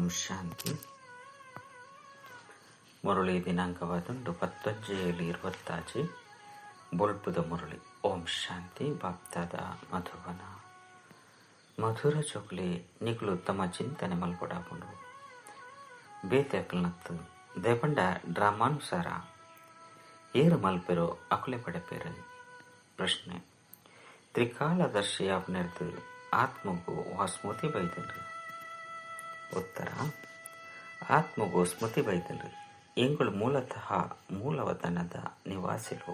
ಓಂ ಶಾಂತಿ. ಮುರಳಿ ದಿನಾಂಕವಾದುಂಡು 19/7/26 ಬೊಲ್ಪುದ ಮುರಳಿ. ಓಂ ಶಾಂತಿ. ಬಾಪ್ತಾದ ಮಧುವನ ಮಧುರ ಚೊಕ್ಲೆ ನಿಕುಲು ತಮ್ಮ ಚಿಂತನೆ ಮಲ್ಪಡಾಪುಂಡು ಬೇತೆ ಅಕಲ್ನತ್ತು ದೇಪಂಡ ಡ್ರಾಮಾನುಸಾರ ಏರು ಮಲ್ಪೆರೋ ಅಕುಲೆ ಪಡೆಪೇರು. ಪ್ರಶ್ನೆ: ತ್ರಿಕಾಲದರ್ಶಿ ಆಪ್ನೆರ್ದು ಆತ್ಮಗು ವಾ ಸ್ಮೃತಿ ಬೈದಲ್ರಿ? ಉತ್ತರ: ಆತ್ಮಗು ಸ್ಮೃತಿ ಬೈದಲ್ರಿ ಎಂಗಳು ಮೂಲತಃ ಮೂಲವತನದ ನಿವಾಸಿಲು.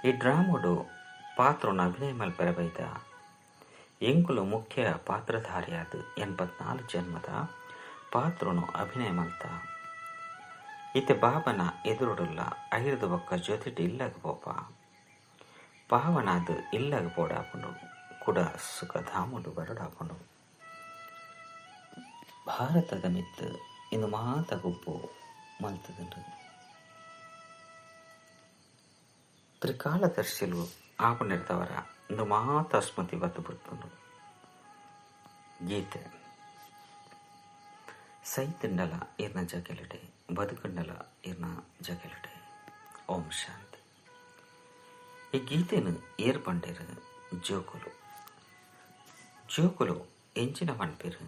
ಈ ಡ್ರಾಮೋಡು ಪಾತ್ರನ ಅಭಿನಯ ಮಲ್ಪೆರ ಬೈದ. ಎಂಕುಲು ಮುಖ್ಯ ಪಾತ್ರಧಾರಿಯಾದ 84 ಜನ್ಮದ ಪಾತ್ರನು ಅಭಿನಯ ಮಲ್ತ. ಇತ್ತೆ ಬಾಬನ ಎದುರುಡುಲ್ಲ ಐರ್ದು ಬೊಕ್ಕ ಜೊತೆಟ್ ಇಲ್ಲಗ್ ಪೋಪ. ಪಾವನಾದ್ ಇಲ್ಲಗ್ ಪೋಡಾಪುಂಡು, ಕುಡ ಸುಖಧಾಮುಡು ಬರಡಾಪುಂಡು. ಭಾರತದ ಮಿತ್ತ್ ಇಂದು ಮಾತ ಗುಂಪು ಮಲ್ತದುಂಡು. ತ್ರಿಕಾಲದರ್ಶಿಲು ಆಪುನೆರ್ದವರ ಇಂದು ಮಾತ ಸ್ಮೃತಿ ಬತ್ತು ಬರ್ತುಂಡು. ಗೀತೆ: ಸೈತುಂಡಲ ಇರ್ನ ಜಗೆಲಡೆ, ಬದುಕುಂಡಲ ಇರ್ನ ಜಗೆಲಡೆ. ಓಂ ಶಾಂತಿ. ಈ ಗೀತೆನು ಏರ್ ಪಂಡೇರು? ಜೋಕುಲು. ಜೋಕುಲು ಎಂಚಿನ ಪನ್ಪೆರು?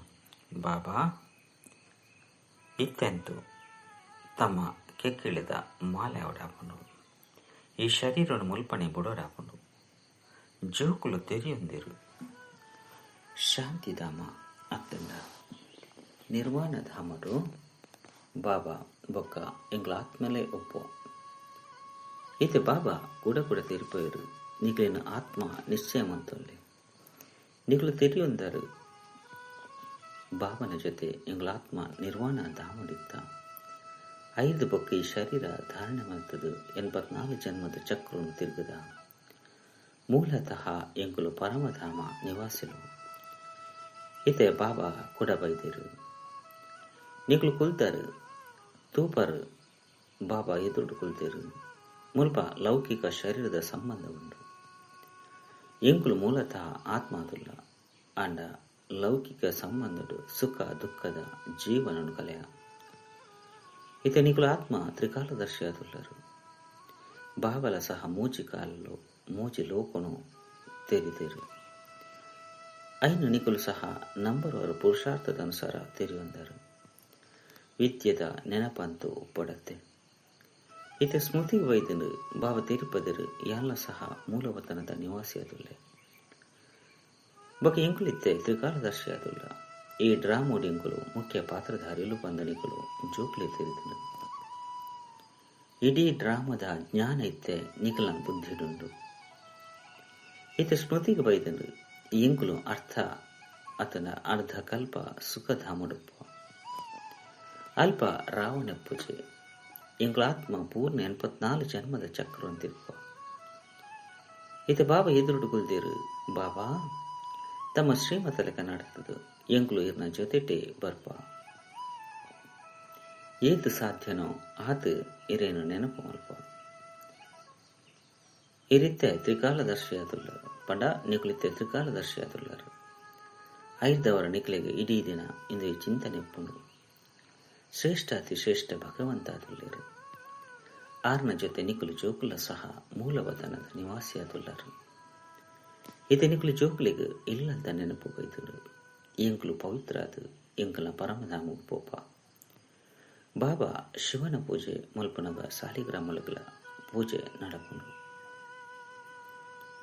ಬಾಬಾ, ಇತ್ತೆಂತು ತಮ್ಮ ಕೆಕ್ಕಿಳಿದ ಮಾಲೆ ಅವಡಾಪುಂಡು, ಈ ಶರೀರನು ಮುಲ್ಪಣೆ ಬುಡೋಡಾಪುಂಡು. ಜೋಕುಲು ತೆರಿಯೊಂದಿರು ಶಾಂತಿಧಾಮ ಅತ್ತಂಡ ನಿರ್ವಾಣಧಾಮಡು ಬಾಬಾ ಬೊಕ್ಕ ಎಂಗ್ಲ ಆತ್ಮಲೆ ಒಪ್ಪು. ಇತ್ತೆ ಬಾಬಾ ಕೂಡ ಕೂಡ ತೆರಿಪೋಯರು ನಿಕ್ಲೆನ ಆತ್ಮ ನಿಶ್ಚಯ ಮಂತೊಲ್ಲೆ. ನಿಕ್ಲು ತೆರಿಯೊಂದರು ಬಾಬನ ಜೊತೆ ಎಂಗ್ಲ ಆತ್ಮ ನಿರ್ವಾಣ ಧಾಮಡಿತ್ತ. ಐದು ಬೊಕ್ಕ ಈ ಶರೀರ ಧಾರಣೆ ಮಲ್ತದು 84 ಜನ್ಮದ ಚಕ್ರನು ತಿರುಗದ. ಮೂಲತಃ ಎಂಕುಲು ಪರಮಧಾಮ ನಿವಾಸಿಲು. ಇತ್ತೆ ಬಾಬಾ ಕೂಡ ಬೈದಿರು. ನಿಕ್ಲು ಕುಲ್ತಾರು ತೂಪರು ಬಾಬಾ ಎದುರುಡು ಕುಲ್ತೇರು. ಮುಲ್ಪ ಲೌಕಿಕ ಶರೀರದ ಸಂಬಂಧ ಉಂಡು. ಎಂಕುಲು ಮೂಲತಃ ಆತ್ಮಾದುಲ್ಲ. ಆಂಡ ಲೌಕಿಕ ಸಂಬಂಧಡು ಸುಖ ದುಃಖದ ಜೀವನನು ಕಲೆಯ. ಇತ್ತೆ ನಿಕುಲು ಆತ್ಮ ತ್ರಿಕಾಲದರ್ಶಿ ಆದುಲ್ಲರು. ಬಾಬಲ ಸಹ ಮೂಜಿ ಕಾಲಲು ಮೂಜಿ ಲೋಕನು ತೆರಿದೇರು. ಐನು ನಿಕುಲು ಸಹ ನಂಬರವರು ಪುರುಷಾರ್ಥದ ಅನುಸಾರ ತೆರಿಯೊಂದರು. ವಿದ್ಯೆದ ನೆನಪಂತೂ ಒಪ್ಪಡತ್ತೆ. ಇತ್ತೆ ಸ್ಮೃತಿ ವೈದ್ಯನು ಬಾಬಾ ತೆರಿಪದರು ಯಾಲ ಸಹ ಮೂಲವತನದ ನಿವಾಸಿ ಆದುಲ್ಲೆ. ಬೊಕ ಎಂಕುಲಿತ್ತೆ ತ್ರಿಕಾಲದರ್ಶಿ ಆದುಲ್ಲ. ಈ ಡ್ರಾಮೋಡು ಎಂಕುಲು ಮುಖ್ಯ ಪಾತ್ರಧಾರಿಲು ಬಂದ ನಿಕುಲು ಜೋಕ್ಲೆ ತೆರಿದನು. ಇಡೀ ಡ್ರಾಮದ ಜ್ಞಾನ ಇತ್ತೆ ನಿಕಲ ಬುದ್ಧಿಡುಂಡು. ಇತ್ತೆ ಸ್ಮೃತಿಗೆ ಬೈದನು ಎಂಕುಲು ಅರ್ಥ ಅತನ ಅರ್ಧ ಕಲ್ಪ ಸುಖಧಾಮಡುಪ್ಪ. ಅಲ್ಪ ರಾವಣ ಪೂಜೆ ಎಂಕುಲ ಆತ್ಮ ಪೂರ್ಣ 84 ಜನ್ಮದ ಚಕ್ರ ಅಂತಿರ್ಪ. ಇತ್ತೆ ಬಾಬಾ ಎದುರುಡು ಕುಲ್ದೇರು. ಬಾಬಾ ತಮ್ಮ ಶ್ರೀಮತ ಲೆಕ್ಕ ನಡತದು ಎಂಕುಲು ಇರ್ನ ಜೊತೆಟೆ ಬರ್ಪ. ಏತು ಸಾಧ್ಯನೋ ಆತ ಇರೇನು ನೆನಪು ಮಲ್ಪ. ಇರಿತ್ತೆ ತ್ರಿಕಾಲದರ್ಶಿ ಆದುಲ್ಲರು ಪಂಡ ನಿಕುಲಿತ್ತೆ ತ್ರಿಕಾಲದರ್ಶಿ ಆದುಲ್ಲರು. ಐದವರ ನಿಕ್ಲೆಗೆ ಇಡೀ ದಿನ ಇಂದು ಈ ಚಿಂತನೆ ಪುಂಡು. ಶ್ರೇಷ್ಠ ಅತಿ ಶ್ರೇಷ್ಠ ಭಗವಂತ ಆದುಲ್ಲೇರು. ಆರ್ನ ಜೊತೆ ನಿಕುಲು ಜೋಕುಲ ಸಹ ಮೂಲವತನದ ನಿವಾಸಿ ಆದುಲ್ಲರು. ಇತ್ತೆ ನಿಕುಲು ಜೋಕುಲಿಗೆ ಇಲ್ಲಂತ ನೆನಪು ಬೈದರು. ಎಂಕುಲು ಪವಿತ್ರ ಅದು ಎಂಕುಲ ಪರಮಧಾಮ ಪೋಪ. ಬಾಬಾ ಶಿವನ ಪೂಜೆ ಮಲ್ಪನಗ ಸಾಲಿಗ್ರಾಮಲುಗಳ ಪೂಜೆ ನಡಪುಂಡು.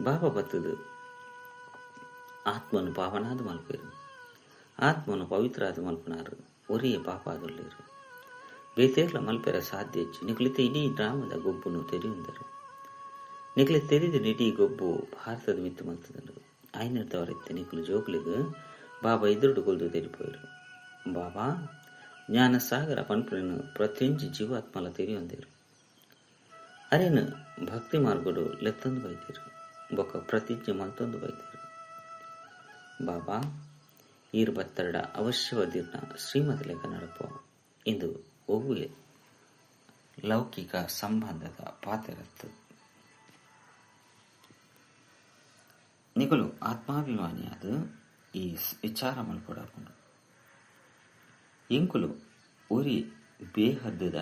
ಬಾಬಾ ಬತ್ತದು ಆತ್ಮನು ಪಾವನಾದ ಮಲ್ಪೇರು, ಆತ್ಮನು ಪವಿತ್ರ ಆದ ಮಲ್ಪನಾರು. ಒರಿಯೇ ಪಾಪ ಆದುಲ್ಲೇರು. ಬೇತೇರ್ಲ ಮಲ್ಪೆರ ಸಾಧ್ಯ ಹೆಚ್ಚು. ನಿಕುಲಿತ ಇಡೀ ಡ್ರಾಮದ ಗೊಬ್ಬುನು ತೆರಿಯುಂದರು. ನಿಕುಲಿ ತೆರಿದ ಇಡೀ ಗೊಬ್ಬು ಭಾರತದ ಮಿತ್ತು ಮಲ್ತದರು. ಐನರ್ತವರಿತ್ತೆ ನಿಕುಲು ಜೋಕುಲಿಗೆ ಬಾಬಾ ಎದುರುಡು ಕೊಲ್ದು ತೆರಿಪೋಯರು. ಬಾಬಾ ಜ್ಞಾನ ಸಾಗರ ಪನ್ಪುలను ಪ್ರತಿಯೊಂಜಿ ಜೀವಾತ್ಮಲ ತೆರಿಯೊಂದೇರು. ಅರೇನು ಭಕ್ತಿ ಮಾರ್ಗಡು ಲೆತ್ತೊಂದು ಬೈದೇರು, ಬೊಕ್ಕ ಪ್ರತಿಜ್ಞೆ ಮಲ್ತೊಂದು ಬೈದೇರು. ಬಾಬಾ ಈರ್ ಬತ್ತರಡ ಅವಶ್ಯವದಿರ್ನ ಶ್ರೀಮತ ಲೆಕ್ಕ ನಡಪ ಇಂದು ಒವ್ವೆ ಲೌಕಿಕ ಸಂಬಂಧದ ಪಾತ್ರರತ್ತು. ನಿಕುಲು ಆತ್ಮಾಭಿಮಾನಿಯಾದ ಈ ವಿಚಾರ ಮಲ್ಪೊಡಾಪುಂಡು. ಎಂಕುಲು ಒರಿ ಬೇಹದ್ದುದ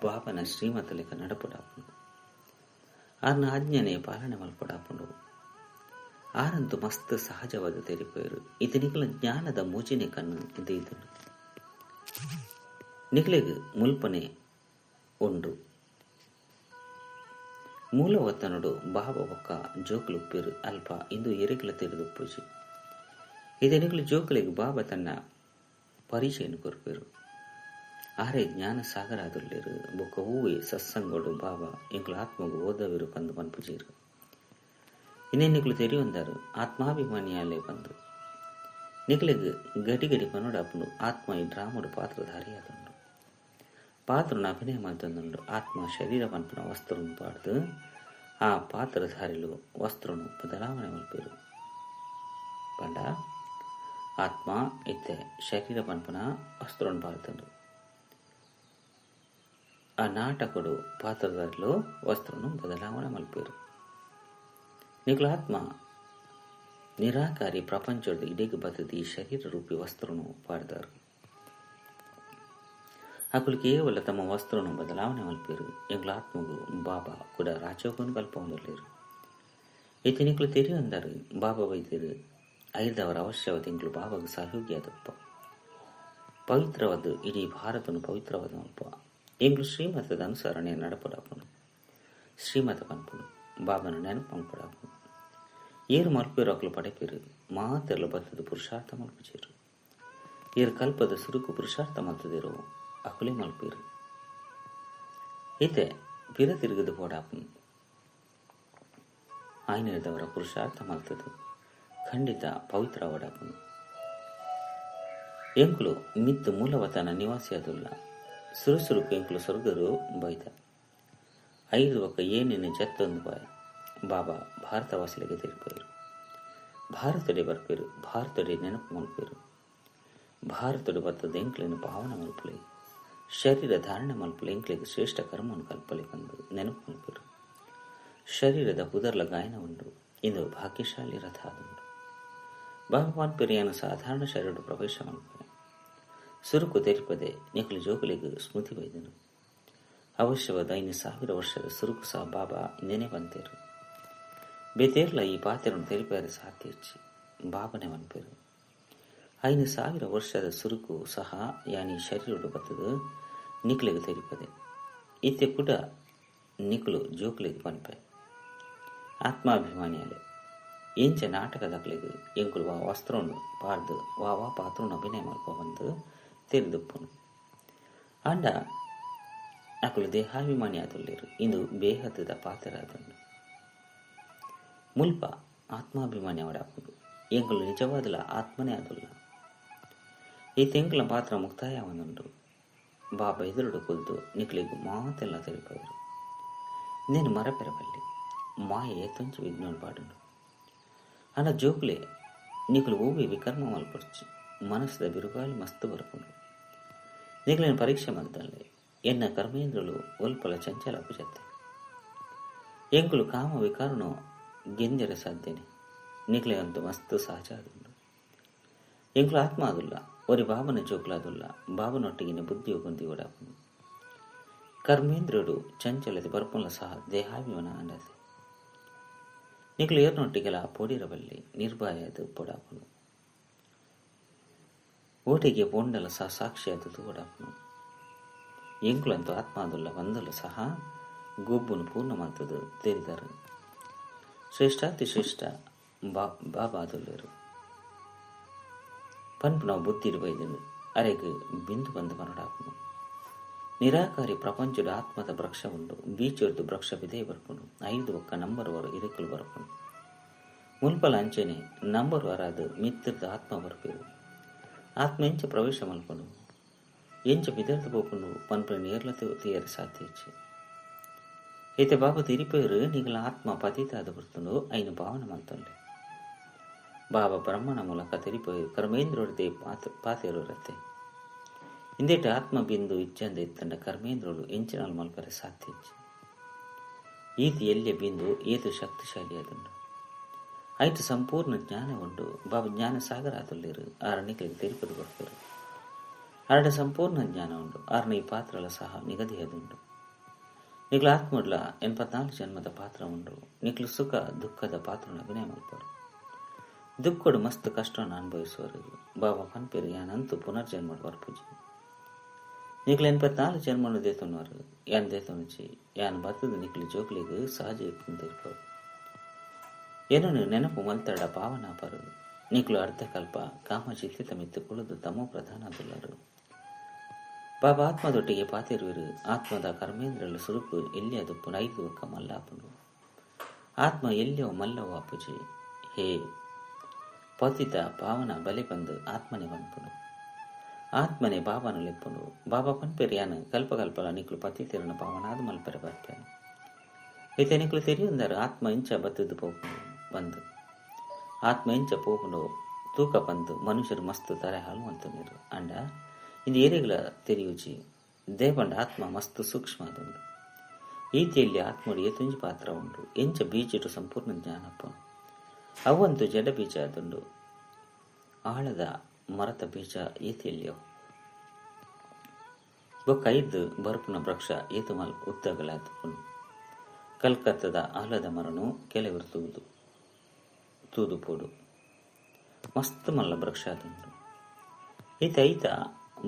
ಬಾಬನ ಶ್ರೀಮತಲೆಕ ನಡಪುಡಾಪುಂಡು. ಆರ್ನ ಆಜ್ಞೆನೆ ಪಾಲನೆ ಮಲ್ಪಡಾಪುಂಡು. ಆರಂತು ಮಸ್ತ್ ಸಹಜವಾದ ತೆರಿಪೇರು. ಇದು ನಿಕಲ ಜ್ಞಾನದ ಮೂಜಿನೆ ಕಣ್ಣು ಇದು ಇದನ್ನು ನಿಕಲೆಗ್ ಮುಲ್ಪನೆ ಉಂಡು. ಮೂಲವತನುಡು ಬಾಬ ಬೊಕ್ಕ ಜೋಕುಲು ಉಪ್ಪೇರು ಅಲ್ಪ ಇಂದು ಎರೆಗ್ಲ ತೆರೆದುಪ್ಪುಜಿ. ಇದು ನಿಕಲು ಜೋಕುಲೆಗ್ ಬಾಬ ತನ್ನ ಪರಿಚಯನು ಕೊರ್ಪೇರು. ಆರೆ ಜ್ಞಾನ ಸಾಗರಾದುಲ್ಲೇರು ಬೊಕ್ಕ ಹೂವೆ ಸತ್ಸಂಗೋಡು ಬಾಬಾ ಎಂಕುಲು ಆತ್ಮಗು ಓದವಿರು ಪಂದು ಪನ್ಪುಜೇರು. ಇನ್ನೆನ್ನಿಕುಲು ತೆರಿಯೊಂದಾರು ಆತ್ಮಾಭಿಮಾನಿಯಾಲೆ ಬಂದು ನಿಕಲೆಗ್ ಗಡಿ ಗಡಿ ಪನೋಡಾಪುಂಡು. ಆತ್ಮ ಈ ಡ್ರಾಮಡು ಪಾತ್ರಧಾರಿಯಾದುಂಡು. ಪಾತ್ರನ ಅಭಿನಯ ಮಲ್ತೊಂದುಂಡು. ಆತ್ಮ ಶರೀರ ಪನ್ಪುನ ವಸ್ತ್ರನು ಪಾಡ್ದು ಆ ಪಾತ್ರಧಾರಿಲು ವಸ್ತ್ರನು ಬದಲಾವಣೆ ಮಲ್ಪೇರು. ಪಂಡ ಆತ್ಮ ಇತ್ತೆ ಶರೀರ ಪನ್ಪುನ ವಸ್ತ್ರನು ಪಾಡ್ತುಂಡು. ಆ ನಾಟಕಡು ಪಾತ್ರಧಾರಿಲು ವಸ್ತ್ರನು ಬದಲಾವಣೆ ಮಲ್ಪೇರು. ನಿಕುಲ ಆತ್ಮ ನಿರಾಕಾರಿ ಪ್ರಪಂಚದ ಇಡೀಗ ಬತ್ತದ ಈ ಶರೀರ ರೂಪಿ ವಸ್ತ್ರನು ಪಾಡ್ದಾರು. ಅಕುಲು ಕೇವಲ ತಮ್ಮ ವಸ್ತ್ರನು ಬದಲಾವಣೆ ಮಲ್ಪೇರು. ಎಂಗ್ಲ ಆತ್ಮಗು ಬಾಬಾ ಕೂಡ ರಾಜೋಗನು ಕಲ್ಪೊಂದುಲ್ಲೇರು. ಇತ್ತೆ ನಿಕುಲು ತೆರಿಯೊಂದಾರು ಬಾಬಾ ವೈದ್ಯರು ಐದವರ ಅವಶ್ಯವಾದ ಎಂಕ್ಲು ಬಾಬಾಗ ಸಹಯೋಗಿ ಆದಪ್ಪ. ಪವಿತ್ರವಾದ ಇಡೀ ಭಾರತನು ಪವಿತ್ರವಾದ ಮಲ್ಪ. ಎಂಕ್ಲು ಶ್ರೀಮತದ ಅನುಸರಣೆ ನಡಪಡಾಪುಂಡು. ಶ್ರೀಮತ ಪನ್ಪುಂಡು ಬಾಬನ ನೆನಪು ಮಲ್ಪಡಾಪುಂಡು. ಏರು ಮಲ್ಪೇರು ಅಕುಲು ಪಡೆಪೇರು. ಮಾತೆಲ್ಲ ಬತ್ತದ ಪುರುಷಾರ್ಥ ಮಲ್ಪುಜೇರು. ಏರು ಕಲ್ಪದ ಸುರುಕು ಪುರುಷಾರ್ಥ ಮಲ್ತದಿರೋ ಅಕುಲೇ ಮಲ್ಪೇರು. ಇತ್ತೆ ಪಿರ ತಿರುಗದು ಪೋಡಾಪುಂಡು. ಆಯ್ನದವರ ಪುರುಷಾರ್ಥ ಮಲ್ತದು ಖಂಡಿತ ಪವಿತ್ರವಾಡಾಪುಂಡು. ಎಂಕುಲು ಮಿತ್ತು ಮೂಲವತನ ನಿವಾಸಿಯಾದುಲ್ಲ. ಸುರುಸುರುಕು ಎಂಕುಲು ಸ್ವರ್ಗರು ಬೈದ ಐದು ಒಕ್ಕ ಏನೇನು ಜತ್ತೊಂದು ಬಾಯ್ ಬಾಬಾ ಭಾರತವಾಸಿಲಿಗೆ ತಿರುಪೇರು. ಭಾರತಡೆ ಬರ್ಪೇರು. ಭಾರತಡೆ ನೆನಪು ಮಲ್ಪೇರು. ಭಾರತಡು ಬತ್ತದ ಎಂಕ್ಲೆನು ಭಾವನ ಮಲ್ಪಲೆ ಶರೀರ ಧಾರಣೆ ಮಲ್ಪಲೆ ಎಂಕ್ಲೆಗ್ ಶ್ರೇಷ್ಠ ಕರ್ಮವನ್ನು ಕಲ್ಪಲೆ ಬಂದು ನೆನಪು ಮಲ್ಪೇರು. ಶರೀರದ ಪುದರ್ಲ ಗಾಯನ ಉಂಡು. ಇಂದು ಭಾಗ್ಯಶಾಲಿ ರಥ ಆದುಂಡು. ಭಗವಾನ್ ಪೆರಿಯನು ಸಾಧಾರಣ ಶರೀರ ಪ್ರವೇಶ ಮಲ್ಪೆ. ಸುರುಕು ತೆರಿಪದೆ ನಿಕಲು ಜೋಕುಲಿಗೆ ಸ್ಮೃತಿ ಬೈದನು. ಅವಶ್ಯವಾದ 5,000 ವರ್ಷದ ಸುರುಕು ಸಹ ಬಾಬಾ ಇಂದೇನೆ ಬಂತೇರು. ಬೇತೇರ್ಲ ಈ ಪಾತೆರನ್ನು ತೆರಿಪಾರೆ ಸಾಧ್ಯ ಇಚ್ಚಿ ಬಾಬನೆ ಮನ್ಪೇರು. 5,000 ವರ್ಷದ ಸುರುಕು ಸಹ ಯಾನಿ ಶರೀರಡು ಬತ್ತದು ನಿಕ್ಲೆಗ್ ತೆರಿಪದೆ. ಇತ್ತೆ ಕೂಡ ನಿಕುಲು ಜೋಕುಲಿಗೆ ಪನ್ಪೆ. ಆತ್ಮಾಭಿಮಾನಿಯಲೆ ಎಂಚ ನಾಟಕದಕ್ಲೆಗ್ ಎಂಕುಲು ವಾ ವಸ್ತ್ರವನ್ನು ಪಾಡ್ದು ವಾ ವಾ ಪಾತ್ರವನ್ನು ಅಭಿನಯ ಮಲ್ಪ ಬಂದು ತೆರೆದುಪ್ಪುನು. ಆಂಡ ಅಕುಲು ದೇಹಾಭಿಮಾನಿ ಆದುಲ್ಲೇರು. ಇಂದು ಬೇಹದ್ದದ ಪಾತ್ರರಾದುಂಡು. ಮುಲ್ಪ ಆತ್ಮಾಭಿಮಾನಿ ಅವಡಾಪುಂಡು. ಎಂಕುಲು ನಿಜವಾದಲ ಆತ್ಮನೇ ಆದುಲ್ಲ. ಈ ತೆಂಕುಲ ಪಾತ್ರ ಮುಕ್ತಾಯ ಒಂದುಂಡು. ಬಾಬಾ ಎದುರುಡು ಕುಲ್ದು ನಿಕ್ಲಿಗ್ ಮಾತೆಲ್ಲ ತೆರಿಪವರು. ನೇನು ಮರಪೆರಬಲ್ಲಿ ಮಾಯ ಏತೊಂಚು ವಿಘ್ನ ಪಾಡುಂಡು. ಆಂಡ ಜೋಕುಲೆ ನಿಕುಲು ಓವಿ ವಿಕರ್ಮ ಮಲ್ಪೊಡ್ಚಿ. ಮನಸ್ಸದ ಬಿರುಗಾಳಿ ಮಸ್ತ್ ಬರ್ಪುಂಡು. ನಿಕುಲೆನ ಪರೀಕ್ಷೆ ಮಲ್ತಲ್ಲೆ ಎನ್ನ ಕರ್ಮೇಂದ್ರಲು ಒಲ್ಪಲ ಚಂಚಲ ಪುಜತ್ತೆ. ಎಂಕುಲು ಕಾಮ ವಿಕಾರನು ಗೆಂದೆರೆ ಸಾಧ್ಯನೆ. ನಿಕ್ಲೆ ಅಂತೂ ಮಸ್ತ್ ಸಹಜ ಆದುಂಡು. ಎಂಕುಲು ಆತ್ಮ ಆದುಲ್ಲ. ಒರಿ ಬಾಬನ ಜೋಕುಲಾದುಲ್ಲ. ಬಾಬನೊಟ್ಟಿಗಿನ ಬುದ್ಧಿ ಹೋಗುಂದಿ ಓಡಾಪುಂಡು. ಕರ್ಮೇಂದ್ರುಡು ಚಂಚಲತೆ ಬರ್ಪುಂಲ ಸಹ ದೇಹಾಭಿಮಾನ ಅಂಡತೆ. ನಿಕುಲು ಏರ್ನೊಟ್ಟಿಗೆಲ ಪೋಡಿರಬಲ್ಲಿ ನಿರ್ಭಯದು ಪೊಡಾಪುಂಡು. ಓಟಿಗೆ ಪೋಂಡಲ ಸಹ ಸಾಕ್ಷಿಯಾದದ್ದು ಓಡಾಪುಂಡು. ಎಂಕುಲಂತೂ ಆತ್ಮ ಆದುಲ್ಲ ಬಂದಲು ಸಹ ಗೊಬ್ಬುನು ಪೂರ್ಣ ಮಲ್ತದು ತೆರಿದರು. ಶ್ರೇಷ್ಠಾತಿ ಶ್ರೇಷ್ಠ ಬಾಬಾ ಆದುಲ್ಲೇರು. ಪನ್ಪುನ ಬುದ್ಧಿಡು ಬೈದನು. ಅರೆಗ್ ಬಿಂದು ಬಂದು ಮನಡಾಪುನು. ನಿರಾಕಾರಿ ಪ್ರಪಂಚದ ಆತ್ಮದ ವೃಕ್ಷ ಉಂಡು. ಬೀಚೊರ್ದು ವೃಕ್ಷ ಬಿದೇ ಬರ್ಪುಂಡು. 5 ಒಕ್ಕ ನಂಬರ್ ವರ ಇರಕಲು ಬರ್ಪುಂಡು. ಮುಲ್ಪಲ ಅಂಚೆನೆ ನಂಬರ್ ವರಾದ ಮಿತ್ರದ ಆತ್ಮ ಬರ್ಪೇರು. ಆತ್ಮ ಎಂಚ ಪ್ರವೇಶ ಮಲ್ಪುಂಡು ಎಂಚ ಬಿದರ್ದು ಪೋಪುಂಡು ಪನ್ಪುನ ನೇರ್ಲ ತೀಯರೆ ಸಾಧ್ಯ ಇಚ್ಚಿ. ಇತ್ತೆ ಬಾಬಾ ತಿರಿಪೇರು ನಿಗಲ ಆತ್ಮ ಪತಿತಾದ ಬರ್ತುಂಡು. ಐನು ಭಾವನೆ ಮಲ್ತೊಂಡೆ. ಬಾಬಾ ಬ್ರಹ್ಮನ ಮೂಲಕ ತೆರಿಪೋಯು ಕರ್ಮೇಂದ್ರೊಡ್ದೆ ಪಾತೆರೊರತ್ತೆ. ಇಂದೇಟ ಆತ್ಮ ಬಿಂದು ಇಚ್ಚಂದ ಇತ್ತಂಡ ಕರ್ಮೇಂದ್ರಳು ಎಂಚಿನಾಲ್ ಮಲ್ಪರೆ ಸಾಧ್ಯ ಇಚ್ಚಿ. ಈತ ಎಲ್ಲಿಯ ಬಿಂದು ಏತು ಶಕ್ತಿಶಾಲಿ ಆದುಂಡು. ಐತ ಸಂಪೂರ್ಣ ಜ್ಞಾನ ಉಂಡು. ಬಾಬಾ ಜ್ಞಾನ ಸಾಗರ ಆದುಲ್ಲೇರು ಆರ ನಿಕಲಿಗೆ ತೆರಿಪದು ಕೊರ್ಪೆರು. ಆರಡ ಸಂಪೂರ್ಣ ಜ್ಞಾನ ಉಂಡು. ಆರನ ಈ ಪಾತ್ರಲ ಸಹ ನಿಗದಿಯದುಂಡು. ನಿಕ್ಲ ಆತ್ಮಡ್ಲ 84 ಜನ್ಮದ ಪಾತ್ರ ಉಂಡು. ನಿಕ್ಲು ಸುಖ ದುಃಖದ ಪಾತ್ರನ ಅಭಿನಯ ಮಲ್ಪರು. ದುಃಖಡು ಮಸ್ತ್ ಕಷ್ಟವನ್ನು ಅನುಭವಿಸುವರು. ಬಾಬಾ ಪನ್ಪೆರು ಯಾನಂತೂ ಪುನರ್ಜನ್ಮಡ್ ಬರ್ಪುಜಿ. ನಿಕ್ಲು 84 ಜನ್ಮನು ದೇತೊನ್ನುವರು. ಯಾನ್ ದೇತೊನುಚಿ ಯಾನ್ ಬತ್ತದ ನಿಕ್ಲು ಜೋಕ್ಲಿಗ್ ಸಹಜ ತೆರಿಪರು. ಏನನ್ನು ನೆನಪು ಮಲ್ತಡ ಪಾವನಾಪರು. ನಿಕ್ಲು ಅರ್ಧಕಲ್ಪ ಕಾಮ ಚಿತ್ತಿತ ಮಿತ್ತು ಕುಳಿದು ತಮೋ ಪ್ರಧಾನದುಲ್ಲರು. ಬಾಬಾ ಆತ್ಮದೊಟ್ಟಿಗೆ ಪಾತಿರುವರು. ಆತ್ಮದ ಕರ್ಮೇಂದ್ರಲು ಸುರುಕು ಎಲ್ಲಿ ಅದು ಐದು ಒಕ್ಕ ಮಲ್ಲಾಪುನು. ಆತ್ಮ ಎಲ್ಲಿಯೋ ಮಲ್ಲವೋ ಅಪುಜಿ. ಹೇ ಪತಿತ ಪಾವನ ಬಲೆ ಬಂದು ಆತ್ಮನೆ ಪನ್ಪುನು. ಆತ್ಮನೆ ಬಾಬಾನು ಲೆಪ್ಪುನು. ಬಾಬಾ ಪನ್ಪೆರಿಯಾನು ಕಲ್ಪ ಕಲ್ಪಲ ನಿಕ್ಲು ಪತಿತೆರನ ಪಾವನಾದ ಮಲ್ಪೆರ ಬರ್ಪೇನು. ಇತ್ತೆ ನಿಕ್ಲು ತೆರಿಯುಂದಾರು ಆತ್ಮ ಇಂಚ ಬತ್ತದ್ದು ಪೋಪುನು ಬಂದು ಆತ್ಮ ಇಂಚ ಪೋಪುನು ತೂಕ ಬಂದು ಮನುಷ್ಯರು ಮಸ್ತ್ ತರೆ ಹಾಲು ಮಲ್ತುನೀರು. ಅಂಡ ಇದು ಏರಿಗಳ ತೆರಿಯುಜಿ ದೇವಂಡ ಆತ್ಮ ಮಸ್ತ್ ಸೂಕ್ಷ್ಮ ಅದುಂಡು. ಈತಿಯಲ್ಲಿ ಆತ್ಮಡು ಏತುಂಜಿ ಪಾತ್ರ ಉಂಡು. ಎಂಚ ಬೀಜಟು ಸಂಪೂರ್ಣ ಜ್ಞಾನಪ್ಪ ಅವಂತು ಜಡ ಬೀಜ ಅದುಂಡು. ಆಳದ ಮರತ ಬೀಜ ಏತಿಯಲ್ಲಿಯವು ಬೊಕ್ಕ ಐದು ಬರುಪುನ ವೃಕ್ಷ ಏತು ಮಲ್ ಉತ್ತಗಲಾದುಪುನು. ಕಲ್ಕತ್ತದ ಆಲದ ಮರನು ಕೆಲವರು ತೂದು ಪೋಡು ಮಸ್ತ್ ಮಲ್ಲ ವೃಕ್ಷ ಅದುಂಡು. ಈತ ಐತ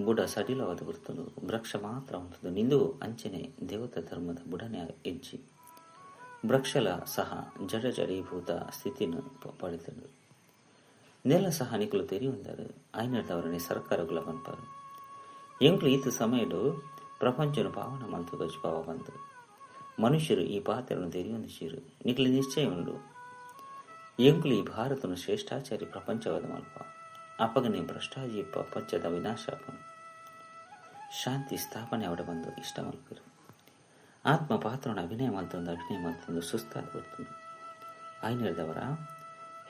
ಬುಡ ಸಡಿಲವಾದ ಬರ್ತುಂಡು. ವೃಕ್ಷ ಮಾತ್ರ ಉಂಟು. ನಿಂದು ಅಂಚನೆ ದೇವತಾ ಧರ್ಮದ ಬುಡನೆ ಹೆಜ್ಜಿ ವೃಕ್ಷಲ ಸಹ ಜಡ ಜಡೀಭೂತ ಸ್ಥಿತಿನ ಪಡೆದುಂಡು. ನೆಲ ಸಹ ನಿಕುಲು ತೆರಿಯುಂದರು. ಐನದವರನೆ ಸರ್ಕಾರಗಳ ಪನ್ಪರು. ಎಂಕ್ಲು ಈತ ಸಮಯಡು ಪ್ರಪಂಚನು ಪಾವನ ಮಲ್ತು ಗಜ್ ಪಾವ ಬಂದು ಮನುಷ್ಯರು ಈ ಪಾತ್ರವನ್ನು ತೆರಿಯೊಂದು ನಿಕ್ಲು ನಿಶ್ಚಯ ಉಂಡು. ಎಂಕ್ಲು ಈ ಭಾರತನು ಶ್ರೇಷ್ಠಾಚಾರಿ ಪ್ರಪಂಚವಾದ ಮಲ್ಪ ಅಪಗನೆ ಭ್ರಷ್ಟಾಜಿ ಪ್ರಪಂಚದ ವಿನಾಶಾಪನು ಶಾಂತಿ ಸ್ಥಾಪನೆ ಅವಡ ಬಂದು ಇಷ್ಟ ಮಲ್ಪರು. ಆತ್ಮ ಪಾತ್ರವನ್ನು ಅಭಿನಯ ಮಲ್ತೊಂದು ಅಭಿನಯ ಮಲ್ತೊಂದು ಸುಸ್ತಾದ ಬರ್ತುಂಡು. ಐನದವರ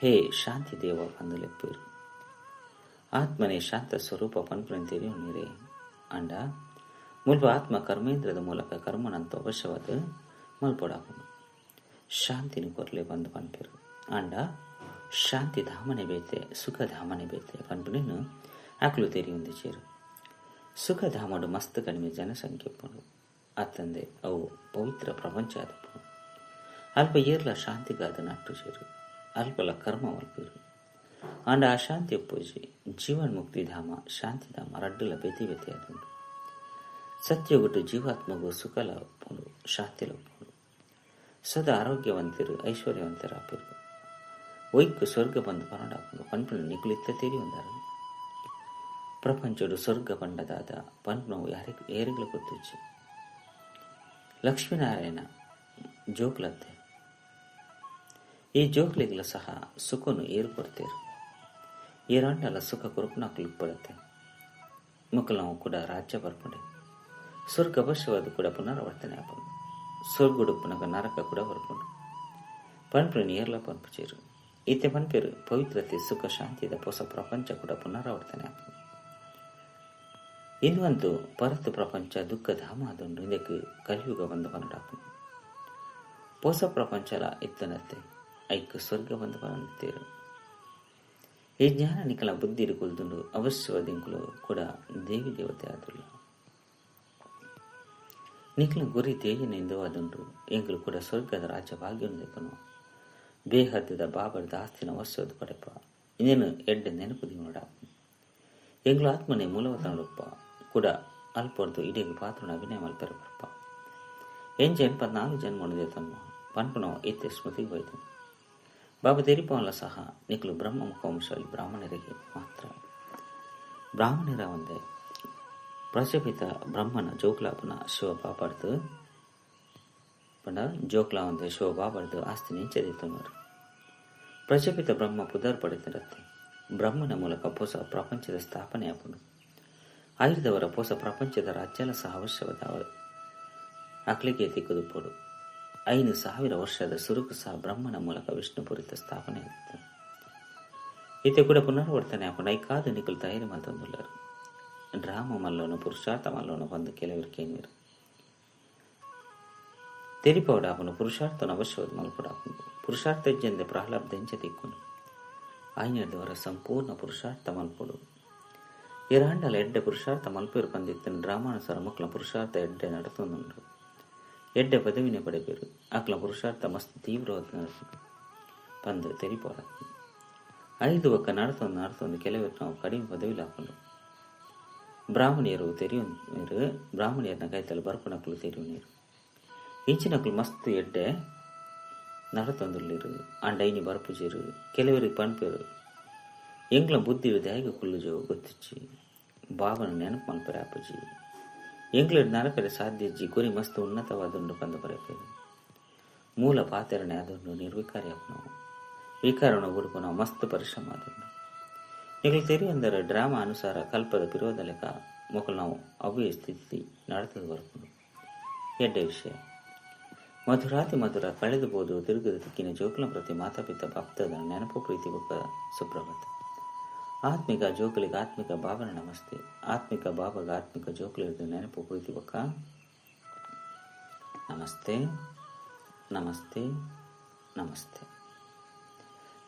ಹೇ ಶಾಂತಿ ದೇವ ಬಂದು ಲೆಪ್ಪೇರು. ಆತ್ಮನೇ ಶಾಂತ ಸ್ವರೂಪ ಪನ್ಪುನ ತೆರಿಯುನೀರೆ. ಅಂಡ ಮುಲ್ಪ ಆತ್ಮ ಕರ್ಮೇಂದ್ರದ ಮೂಲಕ ಕರ್ಮನಂತ ಅವಶ್ಯವಾದ ಮಲ್ಪೊಡಾಪುನು. ಶಾಂತಿನ ಕೊರ್ಲೆ ಬಂದು ಪನ್ಪೆರು. ಅಂಡ ಶಾಂತಿ ಧಾಮನೆ ಬೇತೆ ಸುಖಧಾಮನೆ ಬೇತೆ ಪನ್ಪುನೇನು ಆಕ್ಲು ತೆರಿಯುಂದು ಚೇರು. ಸುಖಧಾಮಡು ಮಸ್ತ್ ಕಡಿಮೆ ಜನಸಂಖ್ಯೆ ಉಪ್ಪುಂಡು. ಅತ್ತಂದೆ ಅವು ಪವಿತ್ರ ಪ್ರಪಂಚ ಆದಪ್ಪುಂಡು. ಅಲ್ಪ ಏರ್ಲ ಶಾಂತಿಗಾದ ನಟ್ಟು ಚೇರು. ಅಲ್ಪಲ ಕರ್ಮ ಮಲ್ಪೇರು. ಅಂಡ ಆ ಶಾಂತಿ ಒಪ್ಪುಜಿ. ಜೀವನ್ ಮುಕ್ತಿ ಧಾಮ ಶಾಂತಿಧಾಮ ರಡ್ಡುಲ ಬೇತೆ ಬೇತೆ ಆದುಂಡು. ಸತ್ಯಗುಟ್ಟು ಜೀವಾತ್ಮಗೂ ಸುಖಲ ಉಪ್ಪುಂಡು, ಶಾಂತಿಲ ಉಪ್ಪುಂಡು. ಸದಾ ಆರೋಗ್ಯವಂತರು ಐಶ್ವರ್ಯವಂತರಾಪರು. ಒಯ್ಕು ಸ್ವರ್ಗ ಬಂದು ಪನಡಾಪುಂಡು ಪನ್ಪುನ ನಿಕುಲಿತ್ತ ತೆರಿಯುಂದಾರು. ಪ್ರಪಂಚಡು ಸ್ವರ್ಗ ಪಂಡದಾದ ಪನ್ಪುನವು ಯಾರಿಗೂ ಏರಿಗಳ ಗೊತ್ತುಜ್ಜಿ. ಲಕ್ಷ್ಮೀನಾರಾಯಣ ಜೋಕ್ಲತ್ತೆ. ಈ ಜೋಕ್ಲಿಗಳ ಸಹ ಸುಖನು ಏರು ಕೊಡ್ತೇರು. ಏರಾಂಡಲ ಸುಖ ಕೊರಪುನಾಕ್ಲು ಪಡತ್ತೆ. ಮಕ್ಕಳು ಕೂಡ ರಾಜ್ಯ ಬರ್ಪುಂಡೆ. ಸ್ವರ್ಗ ಅವಶ್ಯವಾದ ಕೂಡ ಪುನರಾವರ್ತನೆ ಆಪುಂಡು. ಸ್ವರ್ಗುಡುಪ್ಪುನಗ ನರಕ ಕೂಡ ಬರ್ಪುಂಡು. ಪನ್ಪುನ ಏರ್ಲ ಪನ್ಪುಚೇರು. ಈತೆ ಪನ್ಪೇರು ಪವಿತ್ರತೆ ಸುಖ ಶಾಂತಿದ ಹೊಸ ಪ್ರಪಂಚ ಕೂಡ ಪುನರಾವರ್ತನೆ ಆಪುಂಡು. ಇನ್ನೊಂದು ಪರತು ಪ್ರಪಂಚ ದುಃಖಧಾಮ ಅದುಂಡು. ಇದಕ್ಕೆ ಕಲಿಯುಗ ಬಂದು ಪನ್ನಡಾಪುಂಡು. ಹೊಸ ಪ್ರಪಂಚಲ ಇತ್ತನತ್ತೆ ಐಕ್ ಸ್ವರ್ಗ ಬಂದು ಪನ್ನತೇರು. ಈ ಜ್ಞಾನ ನಿಕಲ ಬುದ್ಧಿ ಕೊಲ್ದುಂಡು. ಅವಶ್ಯವಾದ ಕೂಡ ದೇವಿ ದೇವತೆ ಆದುಲ್ಲ. ನಿಖಲ ಗುರಿ ತೇಜನೆಂದು ಅದುಂಡು. ಎಂಕಲು ಕೂಡ ಸ್ವರ್ಗದ ರಾಜ್ಯ ಭಾಗ್ಯವನ್ನು ದೆಪ್ಪನು. ಬೇಹದ್ದದ ಬಾಬರದ ಆಸ್ತಿನ ವಸ್ತು ಪಡೆಪ. ಇನ್ನೇನು ಎಡ್ಡೆ ನೆನಪು ದಿನೋಡ. ಎಂಗ್ಲು ಆತ್ಮನೆ ಮೂಲವತನೊಡಪ್ಪ ಕೂಡ ಅಲ್ಪೊರ್ದು ಇಡೀ ಪಾತ್ರನ ಅಭಿನಯ ಮಲ್ಪೆರ ಬರ್ಪ. ಎಂಜ 84 ಜನ್ಮನುದೆ ತಮ್ಮ ಪನ್ಪುನವ ಇತ್ತೆ ಸ್ಮೃತಿಗೆ ಹೋಯ್ತು. ಬಾಬಾ ತೆರಿಪವಲ್ಲ ಸಹ ನಿಕ್ಲು ಬ್ರಹ್ಮ ಮುಖವಂಶದಲ್ಲಿ ಬ್ರಾಹ್ಮಣರಿಗೆ ಮಾತ್ರ. ಬ್ರಾಹ್ಮಣರ ಒಂದೇ ಪ್ರಜಾಪಿತ ಬ್ರಹ್ಮನ ಜೋಕ್ಲಾಪನ ಶಿವ ಬಾಬಾರ್ದು ಪಂಡ ಜೋಕ್ಲಾ ಒಂದೇ ಶಿವ ಬಾಬಾರ್ದು ಆಸ್ತಿ ನಿಂಚದಿತ್ತವರು. ಪ್ರಜಾಪಿತ ಬ್ರಹ್ಮ ಪುದರ್ ಪಡೆದಿರತ್ತೆ. ಬ್ರಹ್ಮನ ಮೂಲಕ ಹೊಸ ಪ್ರಪಂಚದ ಸ್ಥಾಪನೆ ಆಪುಂಡು. ಆಯುರ್ದವರ ಹೊಸ ಪ್ರಪಂಚದ ರಾಜ್ಯಲ ಸಹ ಅವಶ್ಯವಾದ ಅಕ್ಲಿಗೆ ತಿಕ್ಕುದುಪ್ಪೋಡು. 5000 ವರ್ಷದ ಸುರುಕು ಸಹ ಬ್ರಹ್ಮನ ಮೂಲಕ ವಿಷ್ಣುಪುರಿತ ಸ್ಥಾಪನೆ ಆಗಿತ್ತು. ಈತ ಕೂಡ ಪುನರಾವರ್ತನೆ ಆಪುಂಡು. ಐಕಾದ ನಿಕುಲು ತಯಾರಿ ಮಲ್ತೊಂದುಲ್ಲರು. ಡ್ರಾಮ ಮಲ್ಲೋನು ಪುರುಷಾರ್ಥ ಮಲ್ಲೋನು ಬಂದು ಕೆಲವರು ಕೇಂದ್ರ. ತೆರಿಪವಡಾಪುನು ಪುರುಷಾರ್ಥನ ಅವಶ್ಯವಾದ ಮಲ್ಪಡಾಪುನು ಪುರುಷಾರ್ಥ ಇಜ್ಜಂದೆ ಪ್ರಾಲಬ್ಧ ಎಂಚ ತಿಕ್ಕುನು ಆಯ್ನೆಡ್ದವರ ಸಂಪೂರ್ಣ ಪುರುಷಾರ್ಥ ಮಲ್ಪೊಡು ಇರಾಂಡಲ ಎಡ್ಡೆ ಪುರುಷಾರ್ಥ ಮಲ್ಪೇರು ಪಂದಿತ್ತಿನ ಡ್ರಾಮಾನುಸಾರ ಮಕ್ಕಳ ಪುರುಷಾರ್ಥ ಎಡ್ಡೆ ನಡತೊಂದುಂಡು ಎಡ್ಡೆ ಪದವಿನೇ ಪಡೆಪೇರು ಅಕ್ಲ ಪುರುಷಾರ್ಥ ಮಸ್ತ್ ತೀವ್ರವಾದ ನಡಪುಂಡು ಪಂದ್ ತೆರಿಪೋಡ ಐದು ಒಕ್ಕ ನಡತೊಂದು ನಡತೊಂದು ಕೆಲವರು ನಾವು ಕಡಿಮೆ ಪದವಿಲಿ ಹಾಕೊಂಡು ಬ್ರಾಹ್ಮಣಿಯರು ತೆರಿಯುನೀರು ಬ್ರಾಹ್ಮಣಿಯರನ್ನ ಕೈತಲ್ಲಿ ಬರ್ಪುನಕ್ಲು ತೆರಿಯುನೀರು ಇಂಚಿನಕ್ಲು ಮಸ್ತ್ ಎಡ್ಡೆ ನಡತೊಂದುಳ್ಳಿರು ಅಂಡ ಐನಿ ಬರ್ಪುಜೀರು ಕೆಲವರಿಗೆ ಪನ್ಪೇರು ಎಂಗ್ಲ ಬುದ್ಧಿ ದಾಯಿಗ ಕುಲ್ಲುಜೋ ಗೊತ್ತಿಚ್ಚಿ ಬಾಬನ ನೆನಪು ಮಲ್ಪರೆ ಆಪುಜಿ ಎಂಗ್ಲಡ್ ನಡಪರೆ ಸಾಧ್ಯಜ್ಜಿ ಗುರಿ ಮಸ್ತ್ ಉನ್ನತವಾದುಂಡು ಪಂದು ಬರೆಪೇರು ಮೂಲ ಪಾತೆರಣೆ ಅದೊಂದು ನಿರ್ವಿಕಾರಿ ಆಪುನವು ವಿಕಾರಣ ಬುಡುಪುನವು ಮಸ್ತ್ ಪರಿಶ್ರಮ ಆದುಂಡು ನಿಗಲು ತೆರಿಯೊಂದರ ಡ್ರಾಮಾ ಅನುಸಾರ ಕಲ್ಪದ ಪಿರೋದ ಲೆಕ್ಕ ಮೊಕಲು ನಾವು ಅವ್ಯ ಸ್ಥಿತಿ ನಡತದ ಬರ್ಪುಂಡು ಎಡ್ಡೆ ವಿಷಯ ಮಧುರಾತಿ ಮಧುರ ಕಳೆದು ಬೋದು ತಿರುಗದ ತಿಕ್ಕಿನ ಜೋಕುಲ ಪ್ರತಿ ಮಾತಾಪಿತ ಬಾಪ್ತದ ನೆನಪು ಪ್ರೀತಿ ಬೊಕ್ಕ ಸುಪ್ರಭಾತ ಆತ್ಮಿಕ ಜೋಕುಲಿಗೆ ಆತ್ಮಿಕ ಬಾಬನ ನಮಸ್ತೆ ಆತ್ಮಿಕ ಬಾಬಗ ಆತ್ಮಿಕ ಜೋಕುಲಿಗೆ ನೆನಪು ಪ್ರೀತಿ ಬೊಕ್ಕ ನಮಸ್ತೆ ನಮಸ್ತೆ ನಮಸ್ತೆ.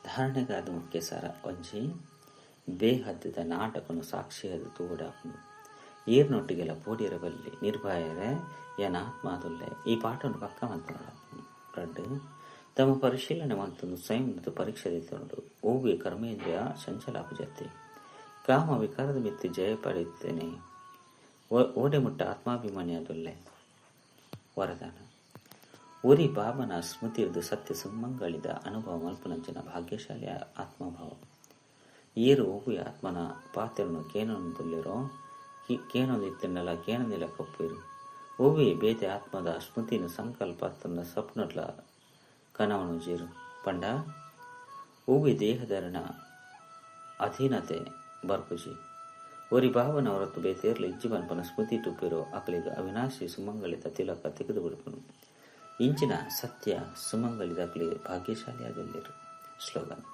ಧಾರಣೆಗಾದ ಮುಖ್ಯ ಸಾರ ಒಂಜಿ ಬೇಹದ್ದದ ನಾಟಕನು ಸಾಕ್ಷಿಯಾದ ತೂವಡಾಪುಂಡು ಏರ್ನೊಟ್ಟಿಗೆಲ್ಲ ಪೋಡಿಯರ ಬಲ್ಲಿ ನಿರ್ಭಯರೆ ಏನ ಆತ್ಮಾದುಲ್ಲೆ ಈ ಪಾಠವನ್ನು ಪಕ್ಕ ಮಂತನೋಡಾಪುಂಡು. ರಡ್ಡು ತಮ್ಮ ಪರಿಶೀಲನೆ ಮಂತೊಂದು ಸ್ವಯಂ ಪರೀಕ್ಷೆ ದಿತ್ತೊಂಡು ಓವ್ವೆ ಕರ್ಮೇಂದ್ರಿಯ ಚಂಚಲಾಪುಜತೆ ಕಾಮ ವಿಕಾರದ ಮಿತ್ತಿ ಜಯ ಪಡೆಯುತ್ತೇನೆ ಓಡೆ ಮುಟ್ಟ ಆತ್ಮಾಭಿಮಾನಿಯಾದುಲ್ಲೆ. ವರದಾನ ಒರಿ ಬಾಬನ ಸ್ಮೃತಿಯದು ಸತ್ಯ ಸುಮಂಗಳಿದ ಅನುಭವ ಮಲ್ಪುನಂಚಿನ ಭಾಗ್ಯಶಾಲಿ ಆತ್ಮಭಾವ ಏರು ಒವ್ವೆ ಆತ್ಮನ ಪಾತ್ರನು ಕೇನೊಂದುಲ್ಲಿರೋ ಕೇನೊಂದಿತ್ತಿನಲ್ಲ ಕೇನೊಂದಿಲ್ಲ ಕಪ್ಪಿರು ಒವ್ವೆ ಬೇತೆ ಆತ್ಮದ ಸ್ಮೃತಿನ ಸಂಕಲ್ಪ ತನ್ನ ಸ್ವಪ್ನಟ್ಲ ಕನವನು ಜೀರು ಪಂಡ ಒವ್ವೆ ದೇಹಧರಣ ಅಧೀನತೆ ಬರ್ಪುಜಿ ಒರಿ ಭಾವನ ಹೊರತು ಬೇತೇರ್ಲ ಇಜ್ಜಿ ಪನ್ಪನ ಸ್ಮೃತಿ ಟುಪ್ಪಿರೋ ಅಕಲಿಗ ಅವಿನಾಶಿ ಸುಮಂಗಳಿತ ತಿಲಕ ತೆಗೆದು ಬಿಡ್ಪನು ಇಂಚಿನ ಸತ್ಯ ಸುಮಂಗಳಿದ ಅಕಲಿಗೆ ಭಾಗ್ಯಶಾಲಿಯಾದಲ್ಲಿರು. ಸ್ಲೋಗನ್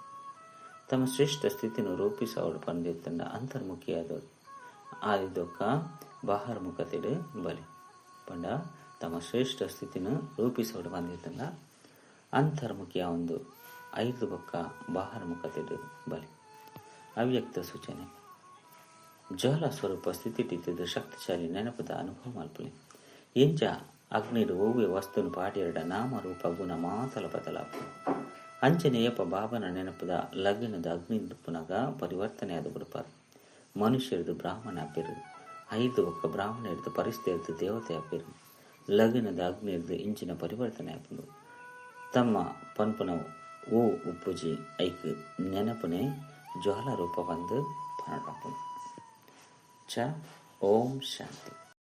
ತಮ್ಮ ಶ್ರೇಷ್ಠ ಸ್ಥಿತಿಯನ್ನು ರೂಪಿಸವಳು ಪಂದಿತ್ತಂಡ ಅಂತರ್ಮುಖಿಯಾದ ಆದಿದೊಕ್ಕ ಬಾಹರ್ಮುಖತೆಡು ಬಲಿ ಪಂಡ ತಮ್ಮ ಶ್ರೇಷ್ಠ ಸ್ಥಿತಿನ ರೂಪಿಸವಳು ಬಂದಿತ್ತಂಡ ಅಂತರ್ಮುಖಿಯ ಒಂದು ಐದು ಬೊಕ್ಕ ಬಾಹರ್ಮುಖತೆಡು ಬಲಿ. ಅವ್ಯಕ್ತ ಸೂಚನೆ ಜ್ವಾಲ ಸ್ವರೂಪ ಸ್ಥಿತಿ ಶಕ್ತಿಶಾಲಿ ನೆನಪದ ಅನುಭವ ಮಲ್ಪುಲಿ ಎಂಚ ಅಗ್ನಿಡು ಒವ್ವೆ ವಸ್ತುನು ಪಾಡಿಯರಡ ನಾಮ ರೂಪ ಗುಣ ಮಾತಲ ಬದಲಾಪು ಅಂಚನೆಯಪ್ಪ ಬಾಬನ ನೆನಪದ ಲಗ್ನದ ಅಗ್ನಿ ಪುನಗ ಪರಿವರ್ತನೆ ಆದ ಬಿಡುಪಾರು ಮನುಷ್ಯರದು ಬ್ರಾಹ್ಮಣ ಅಪ್ಪಿರು ಐದು ಒಕ್ಕ ಬ್ರಾಹ್ಮಣ ಹಿಡಿದು ಪರಿಸ್ಥಿತಿ ಹಿಡಿದು ದೇವತೆ ಅಪ್ಪಿರು ಲಗ್ನದ ಅಗ್ನಿ ಹಿಡಿದು ಇಂಚಿನ ಪರಿವರ್ತನೆ ಆಪುಂಡು ತಮ್ಮ ಪನ್ಪುನ ಓ ಉಪ್ಪುಜಿ ಐಕ್ ನೆನಪುನೆ ಜ್ವಾಲ ರೂಪ ಬಂದು ಪನಡಾಪುಂಡು. ಚ ಓಂ ಶಾಂತಿ.